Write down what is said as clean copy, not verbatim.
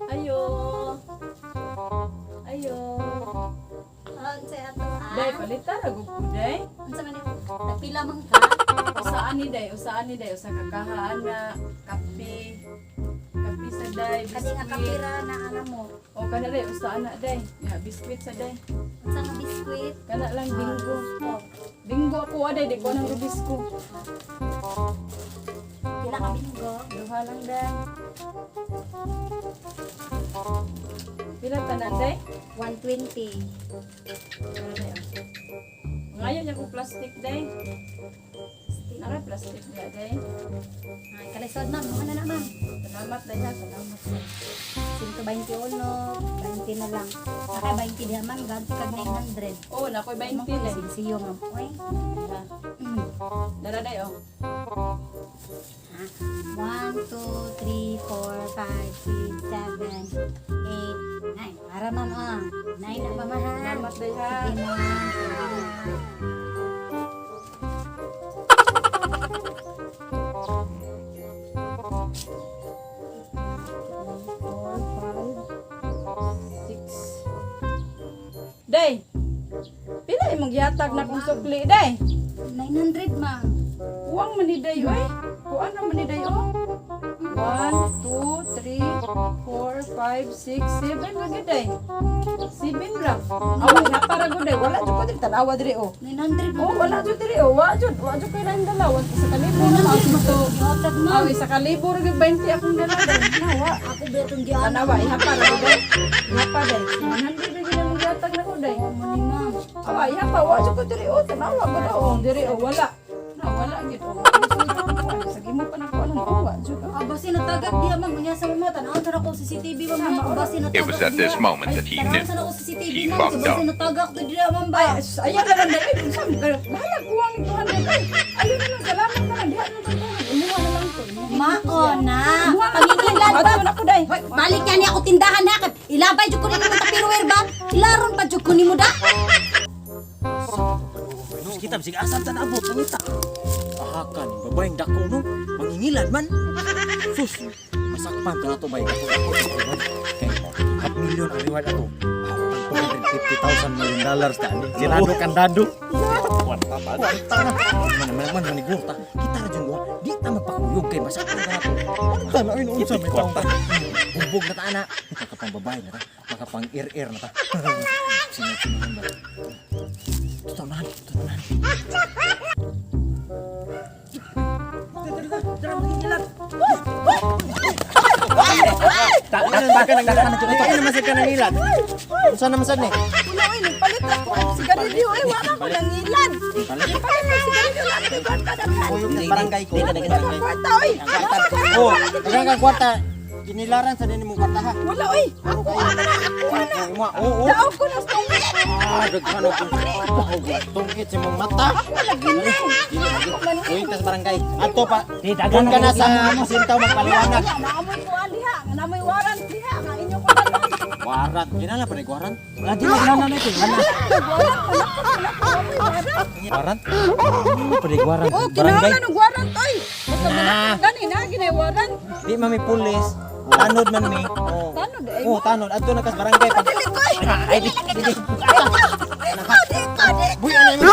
Ayo. Ayo. Ah, unsay ato ah? Day, palitan ra gud ko, day. Unsa man imong nagpila man ka? Usaan ni day, usaan ni day, usa ka kahaan na kape. Kape sa day, Kani nga biskwit. kapira na ana mo. O kana day, usaan na day. Ya, biskwit sa day. Unsa nga biskwit? Kana lang bingo. Oh, Bingo ako aday, di ko nang rubisko. pila ka bingo? Duha lang day. Pila tanan day? 120. Kana day, oh. Ngayon niya ko plastic day. Nara plastic day day. Ay, kalisod ma'am, ano na ma'am? Salamat day ha, salamat. 121, 20 na lang. Saka 20 diha ma'am, ganti kag 900. Oh, nakoy 20 Ma'am, day. Siyo ma'am. Oy. Ha. Dara day oh. Ha? 1, 2, 3, 4, 5, 6, 7, 8, 9. Para ma'am ah. 9 na ma'am ha. Salamat day ha. Sige ma'am. Salamat. Four, five, six. Day! Pila imong gihatag na kong sukli, day? 900 ma'am. Kuwang man ni day, oy. Kuwang na man ni day, oh. 1, 2, 3, 4, 5, 6, 7 lagi, day. 7 ra. Awa, napara ko, day. Wala jud ko diri tanawa diri, oh. 900 Oh, ma'am. wala jud diri, oh. Wa jud, wa jud kay lain dala. Wa isa ka libo na lang to. Gihatag ma'am. Aw, isa ka libo ra gyud 20 akong dala, day. Na, wa. Ako ba itong gihatag? Tanawa, ihapa ra ko, day. Ihapa, day. 100 ra gyud ang gihatag nako, day. Mo ni ma'am. Awa, ihapa, wa jud ko diri, oh. Tanawa ko daw, oh. Diri, oh, wala. Na, wala gyud, oh. Sa imo pa nako alam, oh, wa jud, oh. Aba sinatagak diha ma'am, unya sa mama tan-aw sa ako CCTV ma'am. Aba sinatagak. It was at this moment that he Tan-aw knew. sa ako CCTV He ma'am, fucked aba up. sinatagak to diha ma'am ba. Ay, sus, ayan na lang dali. Unsa man kayo? Bahala kuwang ni 200 ay. Ayun na lang, salamat na lang. Diha na lang 200. Imuha na lang to. Mao na. Imuha na lang. Pangingilad ba? Adto na ko day. Balik niya niya ako tindahan ha. Kay Ilabay jud ko nimo tapirware ba? Ilaron pa jud ko nimo da. Sus, kita bisig asam ta naabot pangita. Ahakan, babaeng dako no. Mangingilad man. Sus, masakpan to nato bay. Kay half million ang reward ato. Ako 250,000 million dollars ta ni. Sirado kandado. Kwarta pa. Kwarta na. Man man man maniguro ta. Kita ra jud wa. Di ta magpakuyog kay masakpan ta nato. Kwarta na oy unsa may taong. Bugbog na ta ana. Makapang babae na ta. Makapang ir-ir na ta. Sino sino ba? Totoo na, totoo na. Unsa naman sad ni? Wala oy, nagpalit ako og sigarilyo oy, wala ko nangilad. Nagpalit ko sigarilyo lang ko kwarta daghan. Barangay ko. Wala ko kwarta oy. Oh, daghang kang kwarta. Kinilaran sa dinhi mong kwarta ha. Wala oy. Ako ana na, ako ana. Oo, oo. Daog ko na sa tungit. Ah, daghan og tungkit sa mong mata. Ako lagi ni. Ako man ni. Uy, tas barangay. Adto pa. Doon ka na sa Sintaw magpaliwanag. Wala, naamoy kuan diha, naamoy warrant diha nga inyo ko dalon. Waran. Kinala pa rin waran? Wala di magnana na ito. Wala. Waran? Pwede waran. Oh, kinahanglan og warrant oy. Basta man gani na ginay warrant. Di mami pulis. Tanod man mi. Oh. Tanod ay. Oh, tanod. Adto na kas barangay. Pag Dili ko. Ay, di, di, di. Dito, dito, dito. Buy, ano